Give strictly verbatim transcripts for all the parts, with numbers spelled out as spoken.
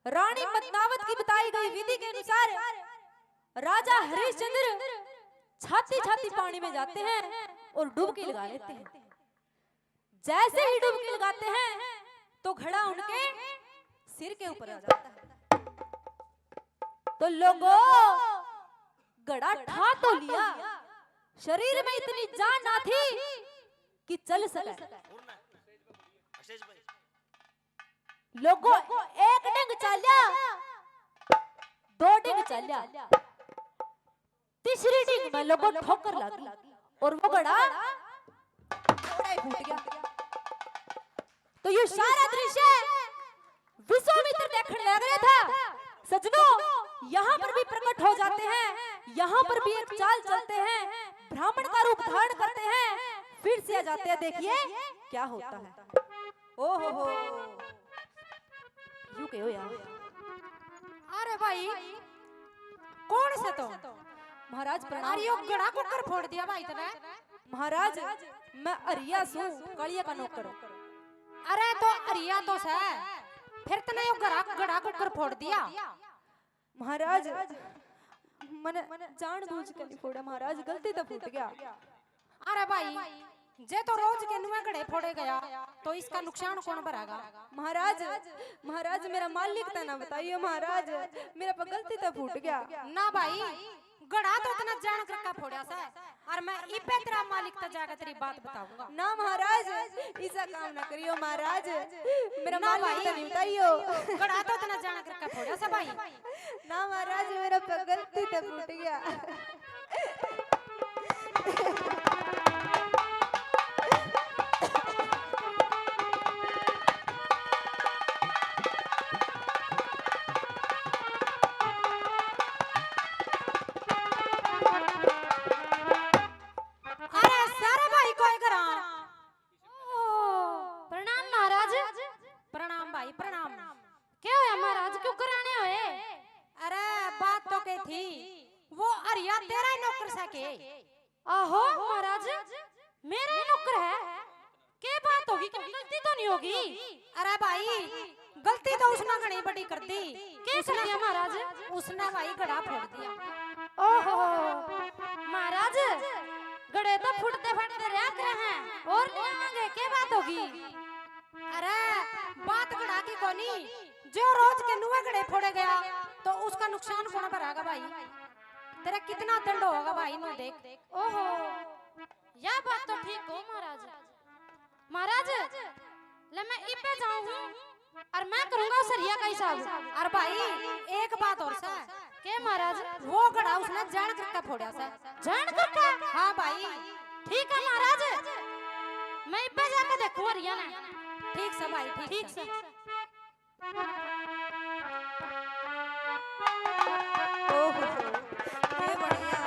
रानी पद्मावत की बताई गई विधि के अनुसार राजा हरिश्चंद्र छाती छाती पानी में जाते हैं और डुबकी लगा लेते हैं। जैसे ही डुबकी लगाते हैं तो घड़ा उनके सिर के ऊपर आ जाता है। तो लोगों, घड़ा ठा तो लिया, शरीर में इतनी जान ना थी कि चल सके। लोगों, एक डिंग चाल्या, दो डिंग चाल्या, तीसरी डिंग में लोगों ठोकर लगी और वो घड़ा थोड़ा ही फूट गया। तो ये सारा दृश्य विश्वामित्र देखने लग रहा था। सजनों, यहाँ पर भी प्रकट हो जाते हैं, यहाँ पर भी एक चाल चलते हैं, ब्राह्मण का रूप धारण करते हैं, फिर से आ जाते हैं। देखिए क्या होता है। ओ हो हो, यूं कहो यार। अरे भाई, कौन से तो? महाराज प्रणाम। अरे यो घड़ा कुकर फोड़ दिया भाई तने। महाराज, मैं हरिया सूं, कालिया का नौकर। अरे तो हरिया तो सै, फिर तने यो घड़ा, घड़ा कुकर फोड़ दिया। महाराज, मैंने जानबूझ के नहीं फोड़ा महाराज, गलती तो फूट गया। अरे भाई, जे तो रोज के नुए घड़े फोड़े गया, तो इसका नुकसान कौन भरागा? महाराज, महाराज, मेरा मालिक तो ना बताइयो महाराज, मेरा पे गलती तो फूट गया। ना भाई, घड़ा तो इतना जान करके फोड़ा सा, और मैं इबे तेरा मालिक तो जाकर तेरी बात बताऊंगा। ना महाराज, ऐसा काम ना करियो महाराज, मेरा ना मालिक भाई, तो नहीं बताइयो। घड़ा तो इतना जान करके फोड़ा सा भाई। ना महाराज, मेरा पे गलती तो फूट गया। अरे सारे भाई कोई करा। ओहो, प्रणाम महाराज। प्रणाम भाई, प्रणाम। क्या होया महाराज, क्यों कराने होए? अरे बात तो के थी, वो हरिया तेरा ही नौकर सा के? आहो महाराज, मेरा ही नौकर है। के बात होगी, कोई गलती तो नहीं होगी? अरे भाई, गलती तो उसने घणी बड़ी कर दी। के कर उसने दिया महाराज? उसने भाई घड़ा फोड़ दिया। ओहो महाराज, घड़े तो फुटते फटते रह करे हैं और नहीं आवेंगे, के बात होगी? अरे बात घड़ा की कोनी, जो रोज के नुए घड़े फोड़े गया तो उसका नुकसान कौन भरागा भाई? तेरा कितना दंड होगा भाई, नु देख। ओहो, या बात तो ठीक हो महाराज। महाराज, ले मैं इबे जाऊं हूँ और मैं करूंगा उस हरिया का हिसाब। और भाई, एक बात और सा। के महाराज? वो घड़ा उसने जान करके फोड़ा सा। जान करके? हाँ भाई। ठीक है महाराज, मैं इबे जाके देखूं हरिया ने। ठीक सा भाई, ठीक ठीक सा। सा। ओहो, ये बढ़िया।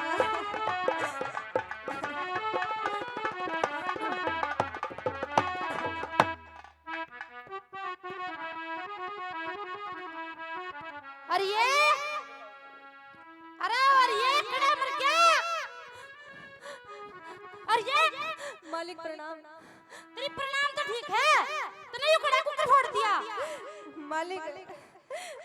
अरे ये, अरे और ये कड़े मर गया। अरे ये मालिक प्रणाम। तेरी प्रणाम तो ठीक है, तने यू कड़ा कुकर फोड़ दिया। मालिक,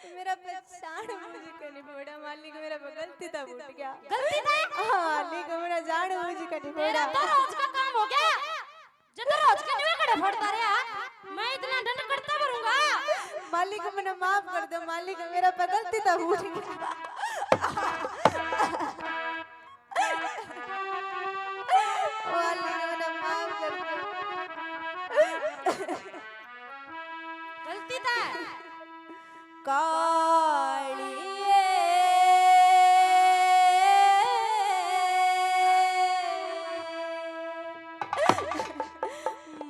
मेरा पे जान बूझ के नहीं फोड़ा मालिक, मेरा पे गलती था फूट गया। गलती था? हाँ मालिक, मेरा जान बूझ के नहीं तेरा फोड़ा। तो रोज का काम हो गया, जब तो रोज के नुए घड़े फोड़ता रहा, मैं इतना दंड कड़ता भरूंगा। मालिक, मैंने माफ कर दो मालिक, मेरा पे गलती था फूट गया। मालिक, मैंने माफ कर दो। गलती था। कालिए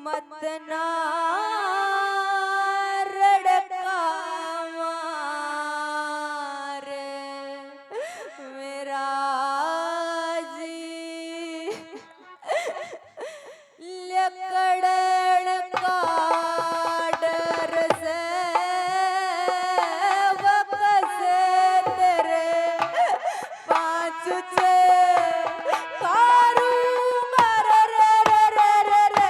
मत ना रड़का मार मेरा जी। लकड़न का डर से वकस तेरे पाँच छे कारूंगा रे रे रे।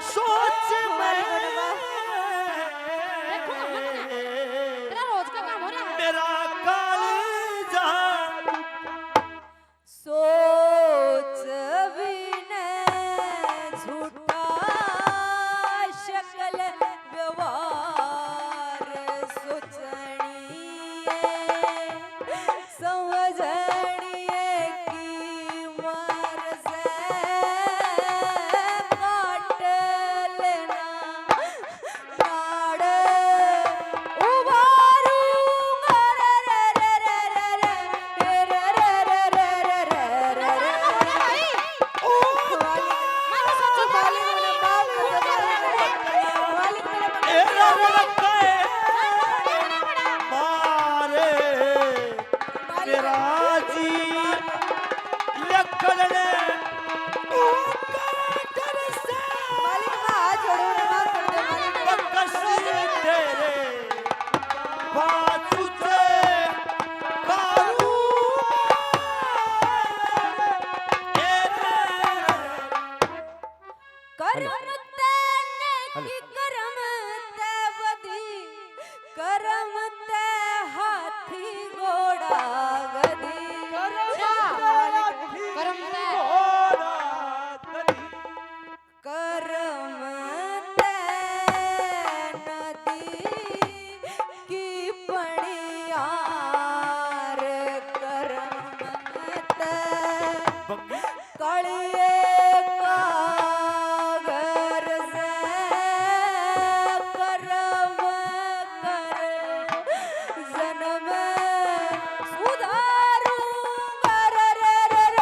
सोच में देखो ना, मत ना। तेरा रोज का काम हो रहा है। मेरा कालजा। सोच भी न झूठा, शक्ल व्यवहार सोचनी है, समझनी है कि मर से काट लेना। नाड़ उबारूंगा रे रे रे। मारे तेरा जी लकड़ ने मालिक, मैं हाथ जोड़ू रे, माफ कर दे, मालिक। बकसी तेरे बाजू से कारू। करम तै नेकी, करम तै बदी, करम तै हाथी घोड़ा गधी। करम तै हाथी घोड़ा गधी। करम तै नदी की पणियार, करम तै कालिए कागर से करम कर जन्म सुधारूंगा रे रे रे।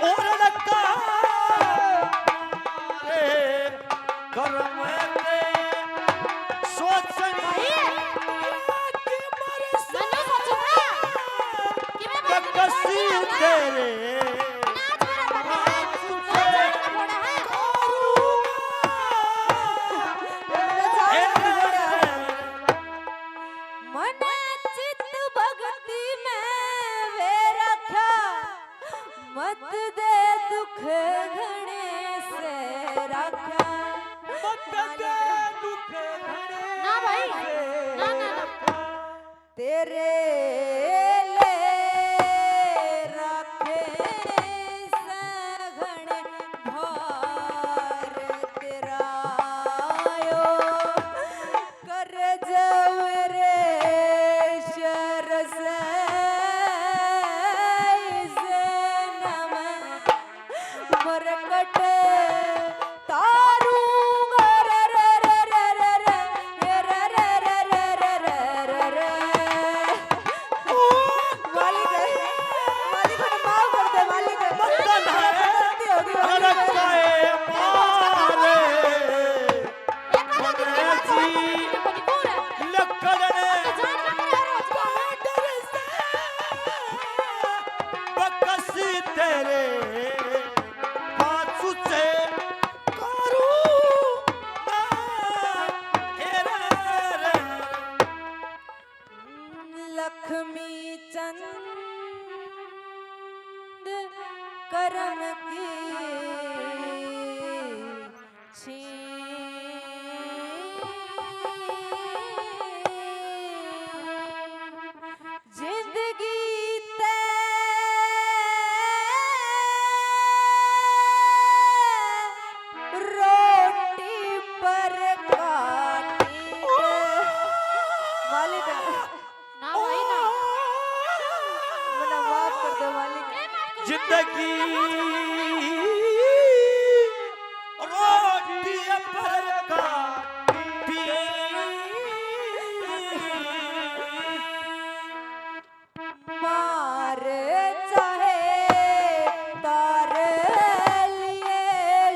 और लगा रे करम के सोचनी। मनु सच में। किमे बात बकसी तेरे नाच मेरा पता है। नाच का घोड़ा है। मने चित भक्ति में वे रखा, मत दे दुख घणे से रखा। मत दे दुख घणे ना भाई, से ना, ना, ना। रखा। तेरे ले रखे सगण भार तेरा आयो। कर जवरे शर से इस नम मरकट तारूंगा रे रे रे। मालिक है, मालिक है, माफ कर दे, मालिक है। गलती होगी, मालिक है। लकड़ ने बकस तेरे पाछू से करूँ ना हेरा रे। लक्ष्मी चंद करम की छीन। जिंदगी तै रोटी पर काटी। मालिक ना भाई ना। मना माफ कर दो मालिक। जिंदगी रोटी पर काटी। मार चाहे तार लिए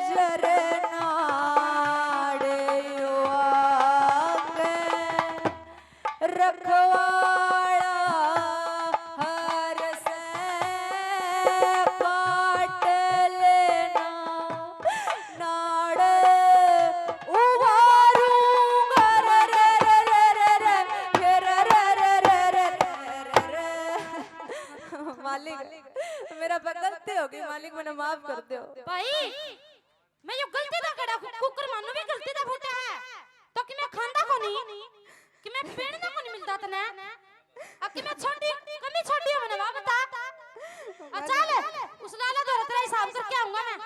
जरनाड़ आके रखवाला हर से काट लेना। नाड़ उबारूंगा रे रे रे। ने माफ कर दो। भाई, मैं यो गलती दा कड़ा कु-, कुकर मानू भी गलती दा फूटा है। तो कि मैं खांदा कोनी, कि मैं पेड़ ना कोनी मिलदा तने। आ कि मैं छोटी, कमी छोटी है मने, वाह बता। आ चल, उस लाला धोरे तेरा हिसाब करके आऊंगा मैं।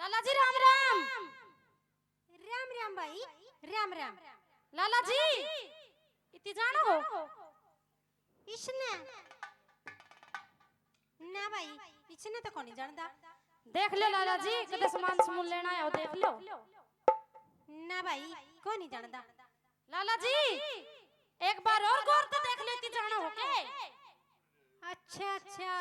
लाला जी, राम राम। राम राम भाई, राम राम। लाला जी, इति जाणो हो? इसने? ना भाई, इसने तो कोनी जानदा। देख लो लाला जी, कदे सामान समून लेना आया हो, देख लो। ना भाई, कोनी जानदा। लाला जी, एक बार और गौर से देख लेती, जाना हो के। अच्छा, अच्छा।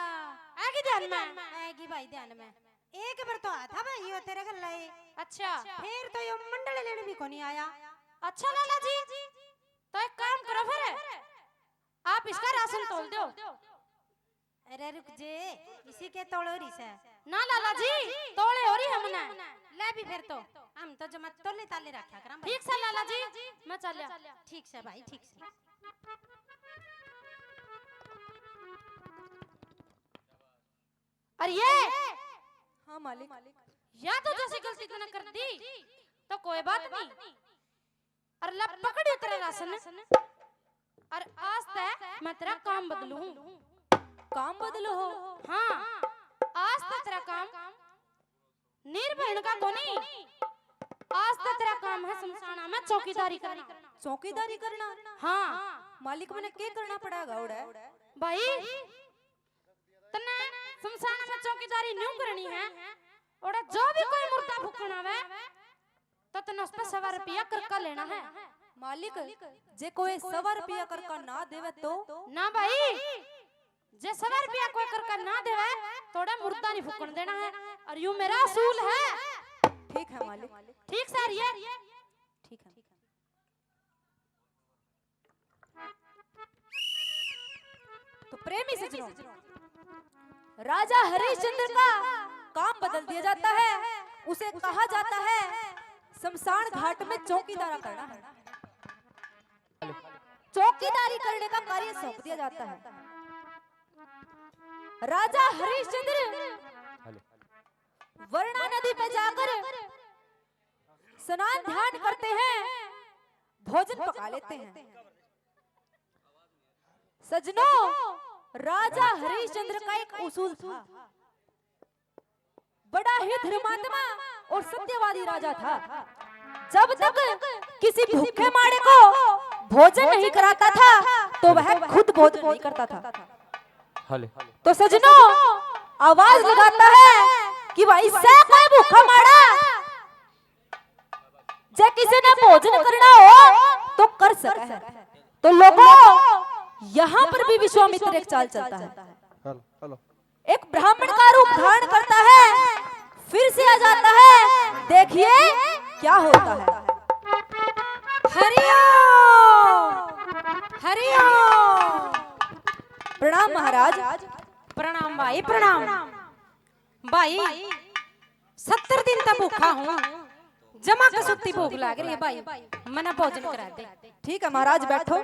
आएगी ध्यान में? आएगी भाई ध्यान में। एक बार तो आया था भाई यो तेरे घर लाए। अच्छा। फिर तो यो मंडल लेने भी कोनी आया। अच्छा लाला जी, तो एक काम करो फिर, आप इसका राशन तोल दो। अरे रुक जे, इसी के तोड़ो रही से। ना लाला जी, तोड़े हो रही हमने। ले भी फिर तो, हम तो जमा तोले ताले रखा करा भाई। ठीक से लाला जी, मैं चलिया। ठीक से भाई, ठीक से। अरे ये, हाँ मालिक। या तो जैसी गलती तूने कर दी, तो कोई बात नहीं। और ला पकड़ तेरा राशन। और आज तै मैं तेरा काम बदलूं। काम बदलो हो? हाँ, आज तै तेरा काम नीर बहन का कोनी। आज तै तेरा काम है शमशाना में चौकीदारी करना। चौकीदारी करना? हाँ। मालिक, मैंने के करना पड़ेगा उड़े? भाई, तन्ने शमशाना में चौकीदारी न्यू करनी है। उड़े जो भी कोई मुर्दा फूकना आवे, तो तन्ने उस पे सवा रुपया करका लेना है। मालिक, जे कोई सवा रुपया करका ना देवे तो? ना भाई, जे सवा रुपया कोई करका ना देवे, तो उड़े मुर्दा नहीं फूकन देना है। और यूं मेरा असूल है। ठीक है मालिक। ठीक सर, ये ठीक है। तो प्रेमी सज्जनों, राजा हरिश्चंद्र का काम बदल दिया जाता है, उसे कहा जाता है शमशान घाट में चौकीदारा करना है। चौकीदारी करने का कार्य सौंप दिया जाता है। राजा हरिश्चंद्र वरुणा नदी पे जाकर स्नान ध्यान करते हैं, भोजन पका लेते हैं। सज्जनों, राजा हरिश्चंद्र का एक उसूल था, बड़ा ही धर्मात्मा और सत्यवादी राजा था। जब तक किसी भूखे माड़े को भोजन नहीं कराता था, तो वह खुद भोजन नहीं करता था। तो सज्जनों, आवाज लगाता है कि भाई, सै कोई भूखा माड़ा, जे किसी ने भोजन करना हो तो कर सके है। तो लोगों, यहाँ पर भी विश्वामित्र एक चाल चलता है। Hello, hello. एक ब्राह्मण का रूप धारण करता है, फिर से आ जाता है। देखिए क्या होता है। हरिओम, हरिओम। प्रणाम महाराज। प्रणाम भाई, प्रणाम। भाई, सत्तर दिन तक भूखा हूँ, जमा कसूती भूख लाग रही है भाई, मना भोजन करा दे। ठीक है महाराज, बैठो।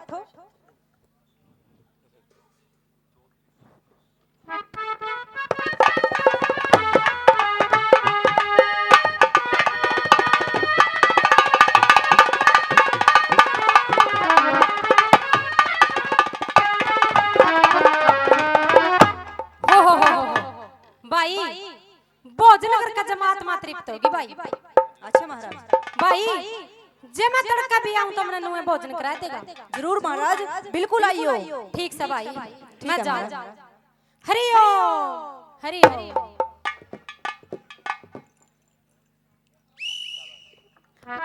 हो, हो, हो, हो, हो। भाई, भोजन करके जमात मां तृप्त होगी भाई। अच्छा महाराज। भाई, जे मैं तड़का भी आऊं तो हमने नुए भोजन करा देगा। जरूर महाराज, बिल्कुल आइयो। ठीक से भाई, ठीक मैं है जाऊं। महाराज। हरि ओम, हरि ओम।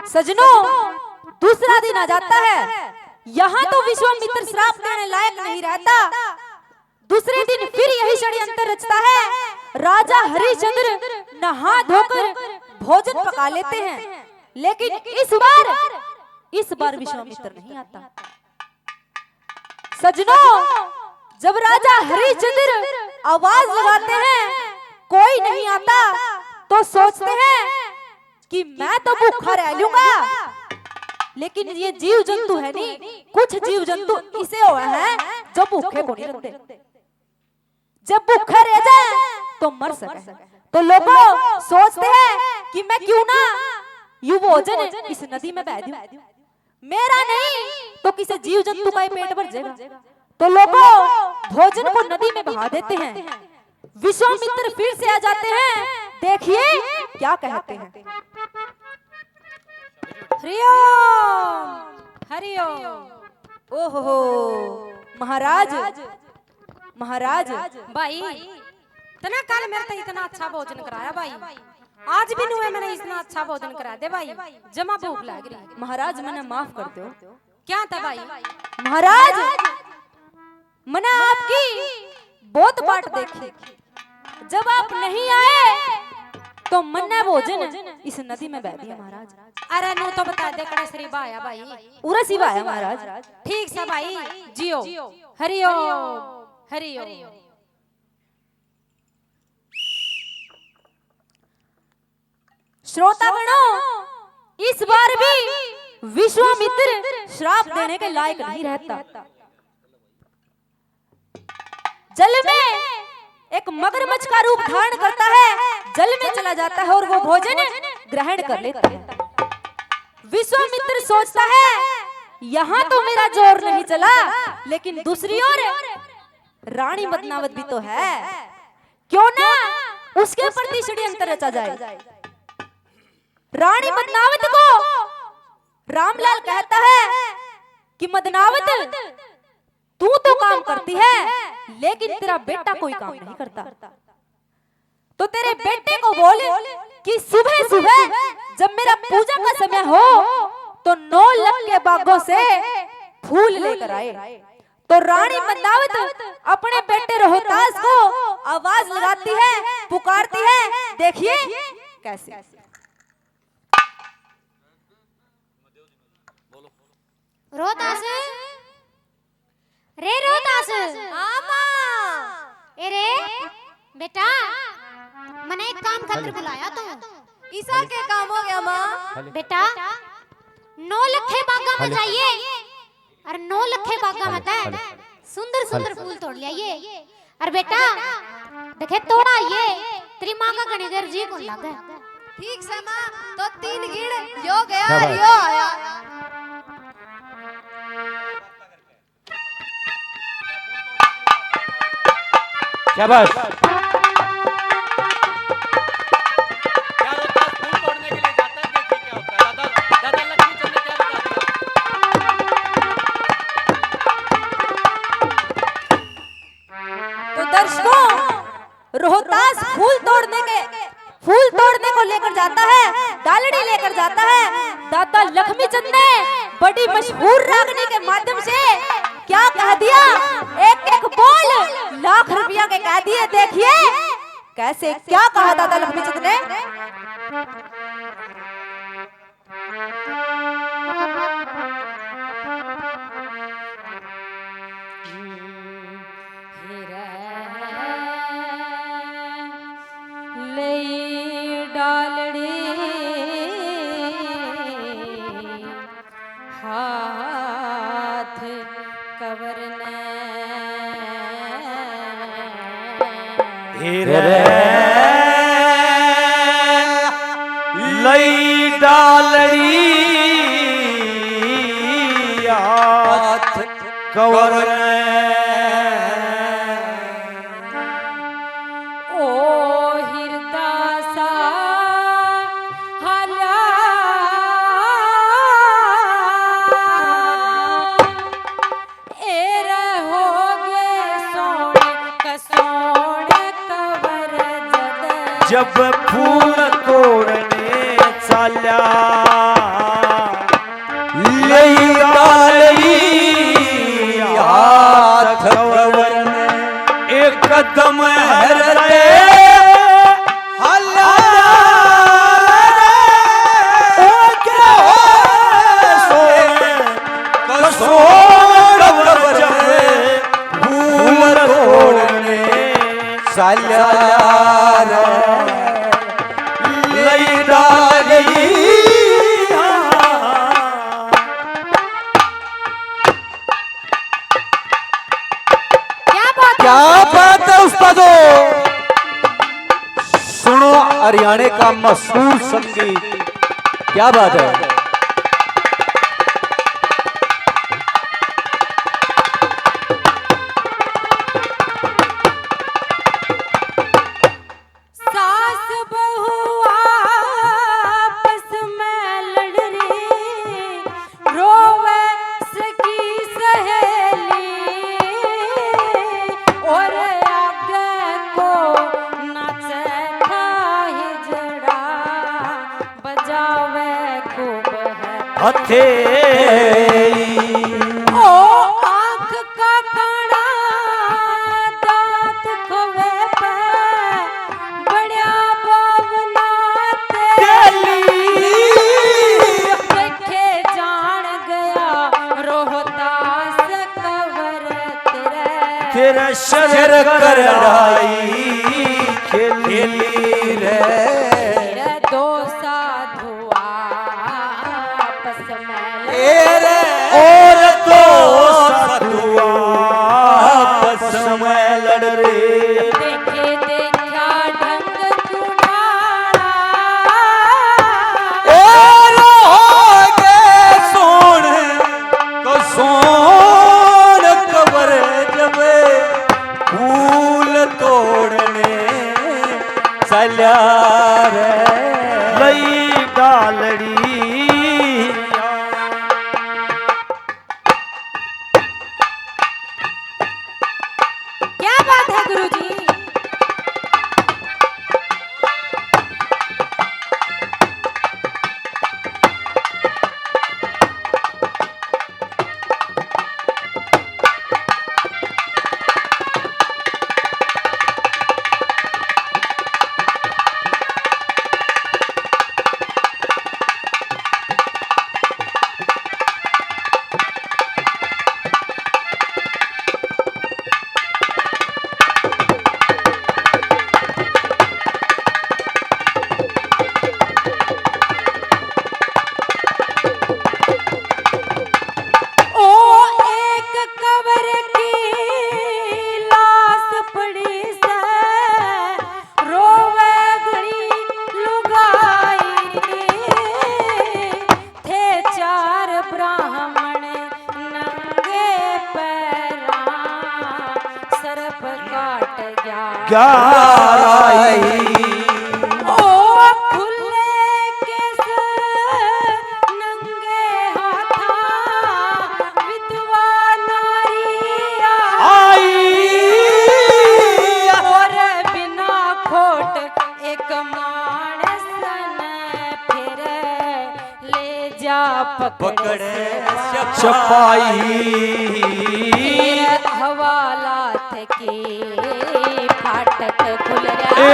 सजनों, दूसरा दिन आ जाता है। यहाँ तो विश्वामित्र श्राप देने लायक नहीं रहता। दूसरे दिन फिर यही षड्यंत्र रचता है। राजा हरिश्चंद्र नहा धोकर भोजन पका लेते हैं, लेकिन इस बार, इस बार विश्वामित्र नहीं आता। सजनों, जब राजा हरिश्चंद्र आवाज लगाते हैं, कोई नहीं आता, तो सोचते हैं कि मैं तो भूखा रह लूंगा, लेकिन ये जीव जंतु है नी, कुछ जीव जंतु इसे हुए हैं जो भूखे को नहीं रहते। जब भूखे रह जाए तो मर सके। तो लोगों सोचते हैं कि मैं क्यों ना यू भोजन इस नदी में बहा दूं, मेरा नहीं तो किसी जीव जंतु का ही पेट भर जाएगा। तो लोगों भोजन को नदी में बहा देते हैं। विश्वामित्र फिर से आ जाते हैं, देखिए क्या कहते हैं। हरिओम, हरिओम। ओहो महाराज, महाराज। भाई, तना काल मेरे तो इतना अच्छा भोजन कराया भाई, आज भी नुए मैंने इतना अच्छा भोजन करा दे भाई, जमा भूख लग रही। महाराज, मैंने माफ कर दो। क्या था भाई? महाराज, मैंने आपकी बहुत बाट देखी, जब आप नहीं आए तो मन्ना भोजन इस नदी में बह दिया महाराज। अरे नु तो बता दे कड़े श्री भाया भाई। उरस ही भाया महाराज। ठीक सा भाई, जियो। हरिओम, हरिओम। श्रोतागणों, इस बार भी विश्वामित्र श्राप देने के लायक नहीं रहता। जल में एक मगरमच्छ का रूप धारण करता है, जल में चला जाता है और वो भोजन ग्रहण कर लेता है। विश्वामित्र सोचता है, यहाँ तो मेरा जोर नहीं चला, लेकिन दूसरी ओर रानी मदनावत भी तो है, क्यों ना उसके प्रति षड्यंत्र रचा जाए। रानी मदनावत को रामलाल कहता है कि मदनावत, तू तो काम करती है, लेकिन तेरा बेटा कोई काम नहीं करता। तो तेरे बेटे को बोल कि सुबह सुबह जब मेरा पूजा का समय हो तो नौ लख के बागों से फूल लेकर आए। तो रानी मदनावत अपने बेटे रोहतास को आवाज लगाती है, पुकारती है। देखिए कैसे। रोहतास, रे रोहतास। हाँ माँ। ए रे बेटा, मने एक काम खातिर बुलाया तू। ईसा के काम हो गया माँ? बेटा, नौ लखे बागा में जाइए और नौ लखे बागा में तै सुंदर सुंदर फूल तोड़ लाइए। और बेटा, देखे तोड़ा ये, तेरी माँ का घणी देर जी कोनी लागे। ठीक से माँ, तो तीन गिण यो गया, यो आया। शाबाश। तो दर्शकों, रोहतास फूल तोड़ने के, फूल तोड़ने को लेकर जाता है, डालड़ी लेकर जाता है। दादा लक्ष्मी चंद ने बड़ी मशहूर रागनी के माध्यम से क्या कह दिया, एक एक बोल लाख रुपया के कह दिए। देखिए कैसे, क्या कहा दादा लक्ष्मी चंद ने। लई डालड़ी हाथ कवर ने। हिरे लई डालड़ी हाथ कवर ने। ओ हिरदासा हला। ए रहोगे सोने कसोड़ कवर जद। जब फूल तोड़ने चाल्या लई डालड़ी हाथ कवर ने। एक कदम हरते हला। ओ क्या हो सोने कसोड़ कवर जद। हरियाणा का मशहूर संगीत। क्या बात है। सास बहू आपस में लड़ रे, रोवे सखी सहेली, और आगे को नाचे था हिजड़ा, बजावे खूब है हथेली। ओ आँख का काना, दांत खोवे पे, बड़या बावना तेली। तेली। देखे जान गया रोहतास कवर तेरे। तेरा शहर शहर करड़ाई करड़ाई खेली खेली रे। रे। तेरे दो साधु आपस में ए रे। और दो साधु आपस में लड़ रे। देखे देखा ढंग कुड़ाला। ए रे हो गे सोण, को सोण कबर जब फूल तोड़ने चल्या रे। लई डालड़ी। क्या बात है गुरुजी। ओ एक कबर की लाश पड़ी से, रोवे घणी लुगाई। थे चार ब्राह्मण नंगे पैरां सर्प काट गया। ग्यारह आई। ओ खुले केस नंगे हाथा विधवा नारी आई। आई। और बिना खोट एक मानस ने फिर ले जा पकड़ पकड़ सिपाही। सिपाही। फिर हवालात के फाटक खुल रहा। ए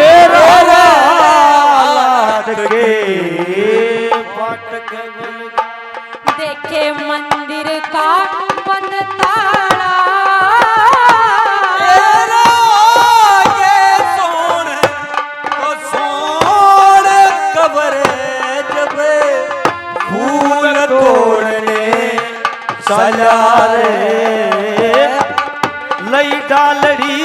हवालात के फाटक खुल गया। देखे मंदिर का बंद ताला। तेरा ये सोण, ओ सोण कबर जब फूल तोड़ने चला रे, लई डालड़ी।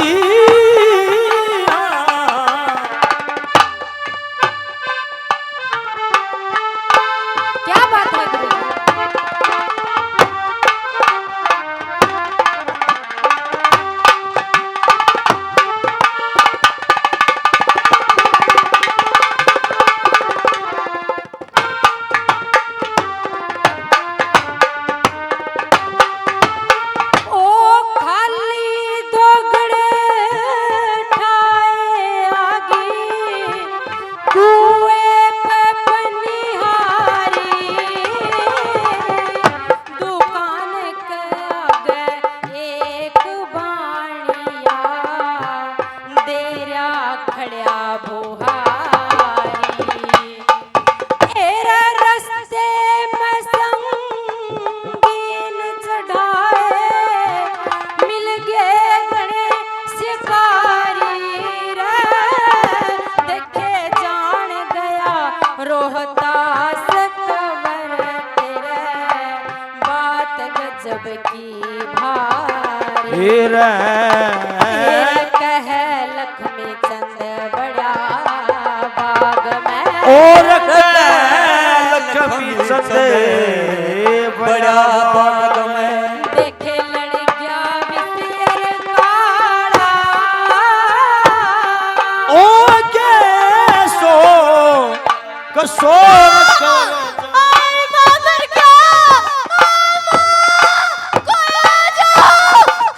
क्या बात है गुरु जी। ओ खाली दोगड़ ठाए आगी, कुएं पे पनिहारी, दुकान के आगे एक बाणिया, देरा खड़या बुहारी। एरा रस्ते में संगीन चढ़ाए, मिल गए घणे शिकारी रे। देखे जान गया रोहतास कवर तेरे, बात गजब की भारी। हे रे। हे कह लखमी चंद बड़ा बात सोर करो। आए माँ मर गया। आए माँ, कोई आ जाओ,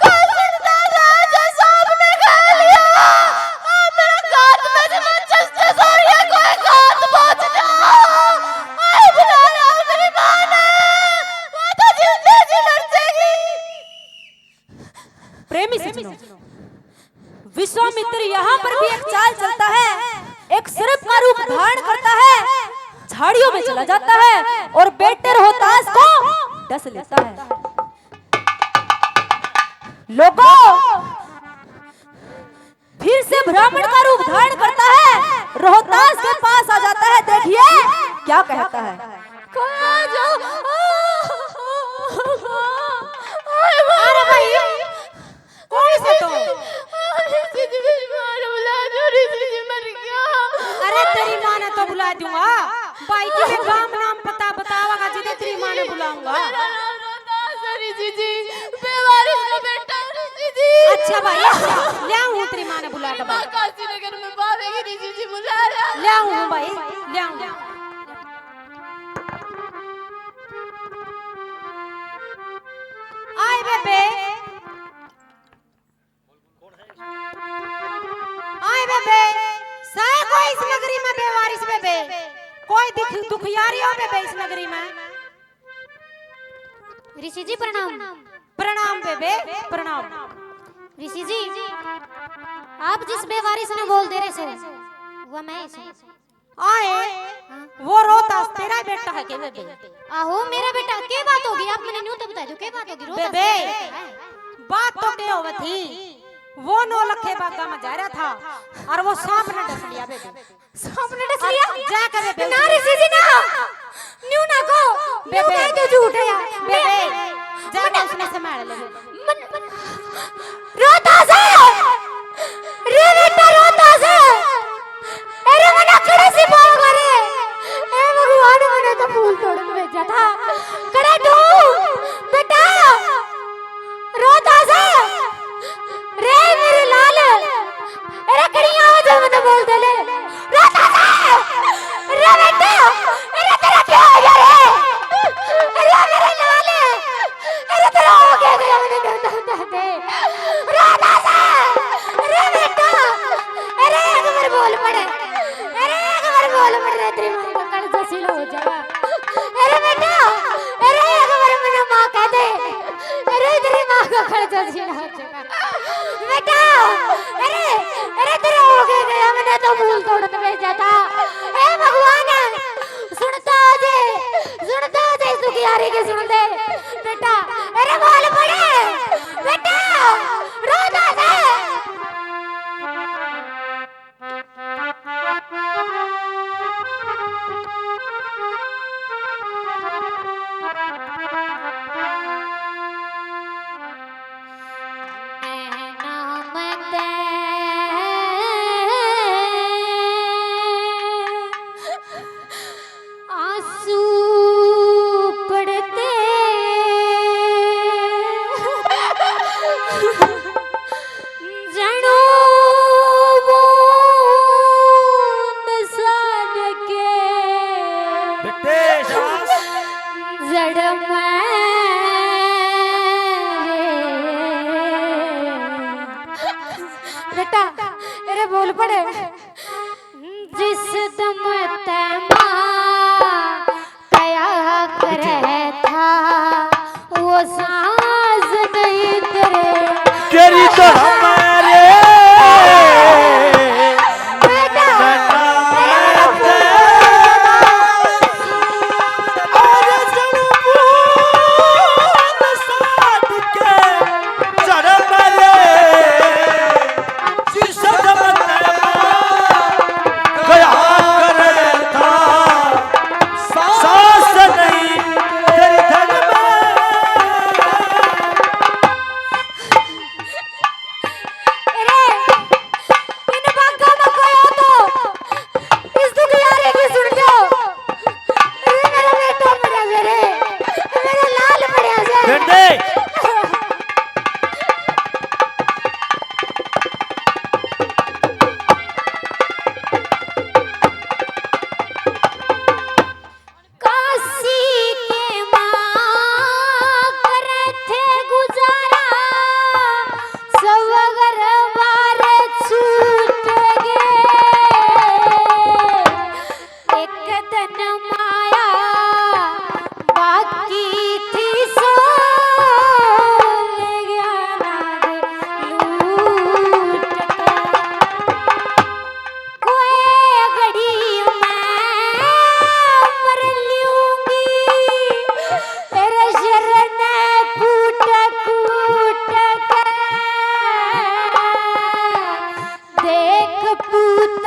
कोई जिंदा रहे जो सांप ने खा लिया। आ, मेरा घात में से मंचस से सोरिया कोई घात पहुंच जाओ। आए बुला रहा हूँ मेरी माँ ने। वो तो जिंदा जी मर जाएगी। प्रेमी सज्जनों, विश्वामित्र यहाँ पर भी एक चाल चलता है, एक सर्प का रूप धारण करता है, झाड़ियों में चला जाता है और बेटे रोहतास को डस लेता है। लोगों, फिर से ब्राह्मण का रूप धारण करता है, रोहतास के पास आ जाता है। देखिए क्या कहता है। कोई आ जाओ। अरे भाई, कौन से तो? अरे जी, जी, मेरी माँ ने बुला दो, अरे जी, जी, मर गया। अरे तेरी माँ ने तो बुला दूंगा। भाई, तुम्हें गांव नाम पता बतावागा, जिधर तेरी माँ ने बुलाऊंगा। मेरा नाम रोहतास है, ऋषि जी। बेवारिस का बेटा, ऋषि जी। अच्छा भाई, अच्छा। ले आऊं हूँ तेरी माँ ने बुला के भाई। माँ काशी नगर में बाबे की ऋषि जी बुला रहा। ले आऊं हूँ भाई, ले आऊं। आए बेबे। आए बेबे, सै कोई इस नगरी में बेवारिस बेबे, कोई दिख, दुखियारी हो बेबे इस नगरी में। ऋषि जी प्रणाम। प्रणाम बेबे, प्रणाम। ऋषि जी, आप जिस बेवारिस ने बोल दे रहे सो, वह मैं ही सो। आए, हाँ। वो रोहतास तेरा बेटा है के बेबे? आहो, मेरा बेटा। के बात होगी? आप मैंने न्यू तो बता दो, के बात होगी? रोहतास बेबे, तेरा बेटा है। बात तो के होवे थी, वो नौलखे बागा में जा रहा था और वो सांप ने डस लिया बेबे। सांप ने डस लिया? जा के बेबे। ना ऋषि जी ना, न्यू ना को, न्यू बेबे। कह दो झूठ है यार। बेबे, जा के उसने संभाल ले। मन, रोहतास है, रे बेटा रोहतास है। अरे मना खड़े सी पाओ रे। ए भगवान, मने तो फूल तोड़न भेजा था। खड़े तू, बेटा, रोहतास है। रे मेरे लाल, अरे कड़िया हो जा, मने बोल दे ले। रोहतास है, रे बेटा, अरे तेरा क्या हो गया रे? अरे मेरे लाल, अरे तेरा हो क्या गया? मैंने दर्द होता है। रोहतास, अरे बेटा, अरे एक बार बोल पड़े, अरे एक बार बोल पड़े रे, तेरी माँ का कल जसील हो जाएगा। अरे बेटा, अरे एक बार मैंने माँ कह दे, अरे तेरी माँ का कल जसील हो जाएगा। बेटा, अरे, अरे तेरा हो गया गया, मैंने तो फूल तोड़न भेजा था। ए भगवान, सुनता हो जे, सुनता हो जे, सुखियारी के सुन दे। बेटा, अरे बोल पड़े, बेटा, रोहतास। आंसू पड़ते जणो वो नसान के बेटे, शाबाश। जड़ में रे। बेटा, अरे बोल पड़े। जिस दम तै माँ कया करे था, वो सांस नहीं तेरे। तेरी तो हमारे बेटा, गया करे था, सांस नहीं तेरी धड़ में।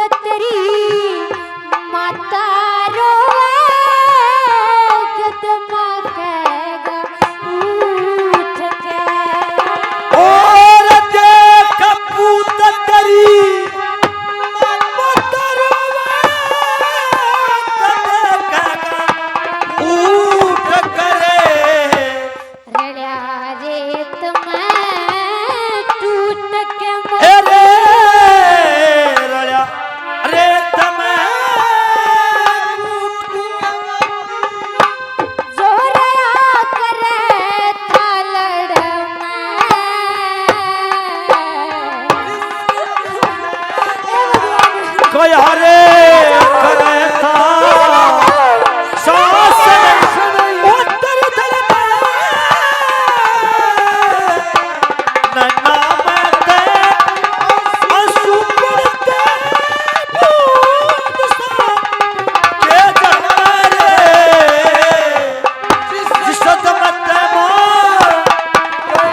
तेरी माता रोवे, कदमा कहेगा उठ के। और देख पूत तेरी माता रोवे, कदमा कहेगा उठ के। रड़्या रेत में टूट के ए रे, रड़्या रेत में टूट के जोरया करे था लड़ में। कोई हरे करे था सांस उतर उतर नैना में ते आंसू पड़ते बूंद सा के जाने रे। जिस सदमत ते मार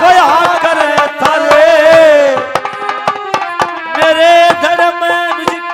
गया करे थारे मेरे धड़ में म्यूजिक।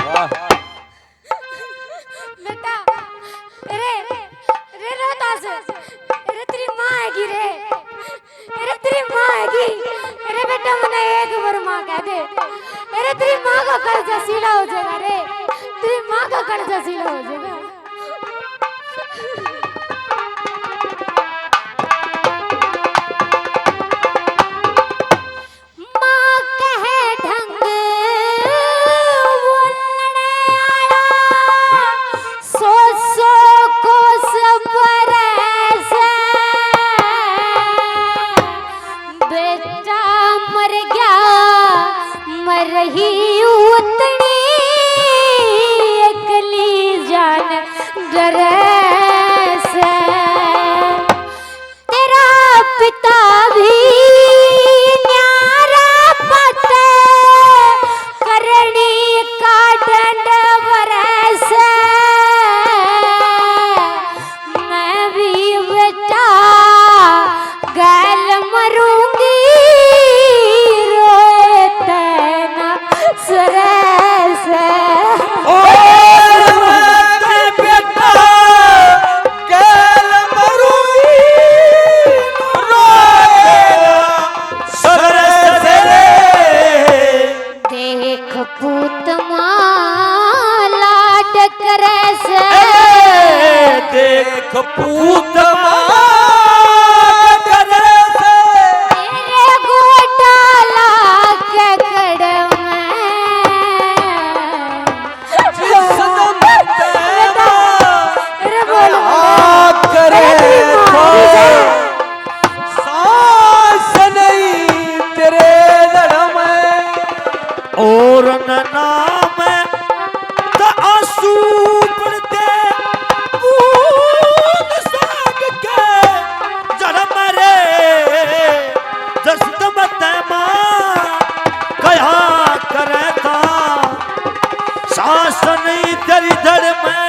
वाह। बेटा, रे, रे रोहतास, रे तेरी माँ हैगी रे, रे तेरी माँ हैगी, रे बेटा मने एक बार माँ कह दे, रे तेरी माँ का कर्जा सीला हो जाएगा रे, तेरी माँ का कर्जा सीला हो जाएगा। माँ कहे ढंग बोलने आला, सौ सौ कोस परे से। बेटा मर गया, मर ही उतनी एकली जान डरे से। तेरा पिता भी न्यारा पत करनी का डंड बरस। मैं भी बेटा गैल मरूंगी, रोए तैना सरस। ओ बेटा गैल मरूंगी, रोए सरस रे। देख पूत माँ लाड करे से। ए, देख पूत माँ लाड करे से। तेरे गोटा लाग के कड़ में। जिस दम तेरा अरे बोल, बोल। हाथ करे अरे तेरी माँ तो की जय। सांस नहीं तेरे धड़ में। और नैना में तो आंसू पड़ते बूंद साग के जड़ मरे। दर्द मत माँ कहा करे था। सांस नहीं तेरी धड़ में।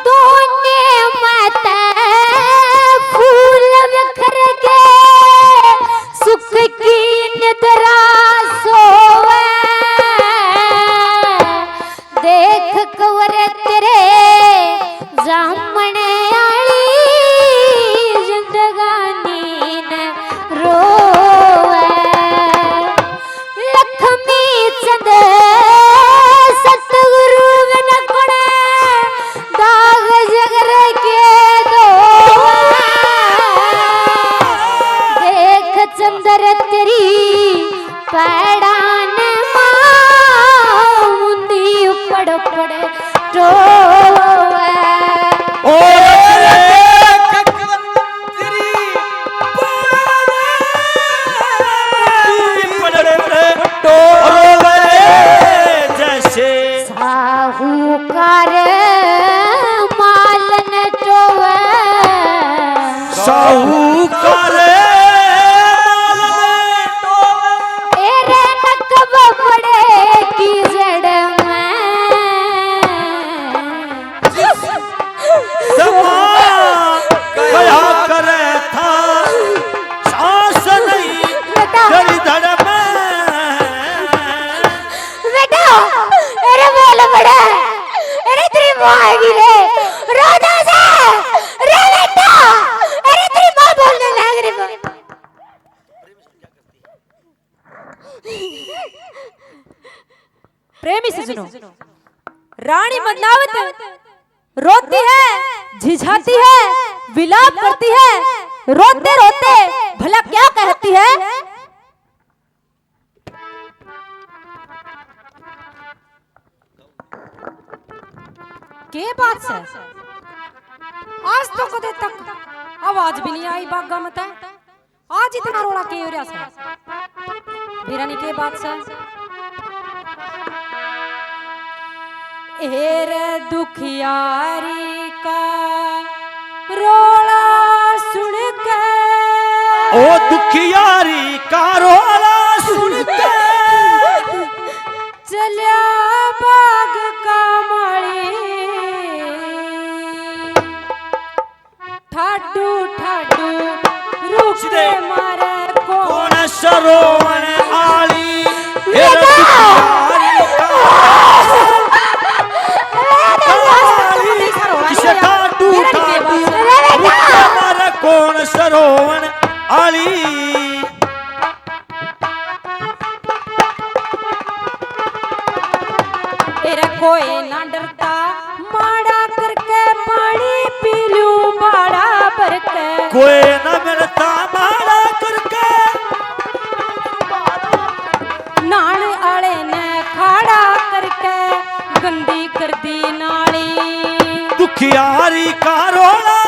दोने मत फूल बिखर के, साहूकार माल में। ए रे नकब पड़े की जड़ में। जमा कया करे था, सांस नहीं बेटा। तेरी धड़ में। बेटा, अरे बोल बड़ा, अरे तेरी माँ आएगी रे, रो जा से, रे बेटा, अरे तेरी माँ बोलने लग रही। प्रेमी सज्जनों, रानी मदनावत रोती है, झिझाती है, विलाप करती है। रोते रोते भला क्या कहती है? के बात से? आज तो कदे तक आवाज भी नहीं आई बागा में तै। आज इतना रोला के हो रहा से? बिरानी के बात से? ए रे दुखियारी का रोला सुन के। ओ दुखियारी का रोला सुन के। चल्या बाग का माली। ठाडू ठाडू रुक मारे कौन सरोवण आली। ए बेटा! किसे ठाडू ठाडू रुक मारे कौन सरोवण आली। तेरा कोई ना डरता, माड़ा करके पानी पी लूं बाड़ा भर के। कोई ना डरता, माड़ा करके। नाण आले ने खाड़ा करके गंदी कर दी नाली। दुखियारी का रोला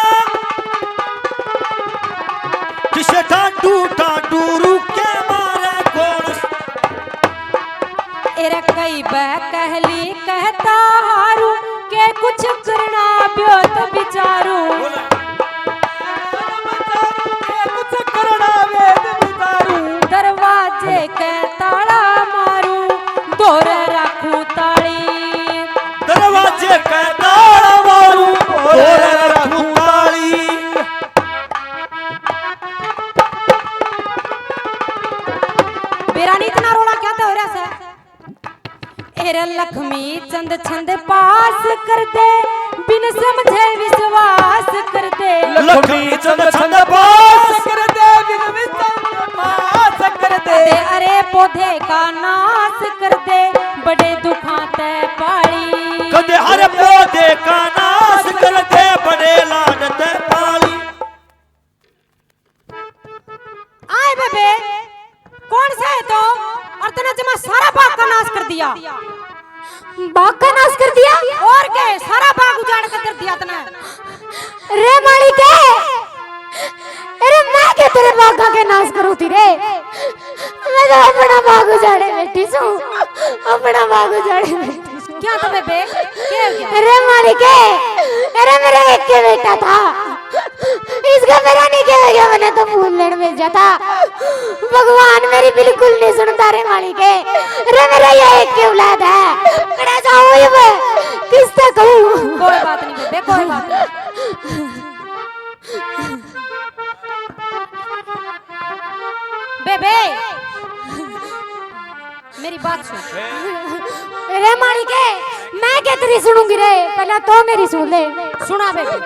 किसे ठाडू ठाडू रुक के मारे कौन। एरे कई बह कहली कहता हारू के कुछ करना ब्योत बिचारू। कुछ करना वेद बिचारू। दरवाजे के ताला मारू, धोरे राखू ताली। दरवाजे के ताला मारू, धोरे राखू ताली। बेरानी इतना रोला क्या तो हो रहा है? एरे लक्ष्मी चंद छंद पास कर दे, बिन समझे विश्वास कर दे। लक्ष्मी चंद छंद पास कर दे, बिन विश्वास कर दे। अरे पौधे का नाश कर दे, बड़े दुखां ते पाली। कदे हर पौधे का नाश कर दे, बड़े लाड ते पाली। आए बेबे, कौन सा है तो? और तने जमा सारा बाग का नाश कर दिया। बाग का नाश कर दिया? और क्या है? सारा बाग उजाड़ कर कर दिया तने। रे मालिक, अरे मैं क्या तेरे बागा के नाश करूँ थी रे? मैं तो अपना बाग उजाड़े बैठी सूं, अपना बाग उजाड़े बैठी। क्या तो बेबे? क्या हो गया? अरे मालिक, अरे मेरा एक के बेटा था, इसका मेरा नहीं किया गया, मैंने तो फूल लेने भेजा था। भगवान मेरी बिल्कुल नहीं सुनता रे मालिक। अरे मेरा ये एक के औलाद है, बड़ा जाऊँ ये मैं किससे कहूँ? कोई बात नहीं बेबे, कोई बात नहीं। बेबे, मेरी बात सुन। रे मालिक, मैं क्या तेरी सुनूंगी रे, पहले तो मेरी सुन ले। सुना बेबे।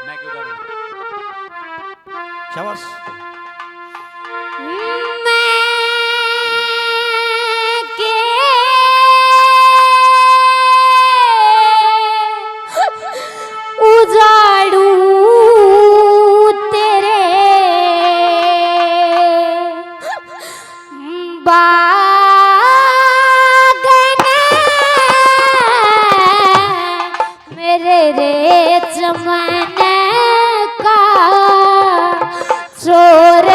मैं क्यों करूं? शाबाश। मैं के उजाड़ू तेरे बाग ने मेरे रे चमन का चोर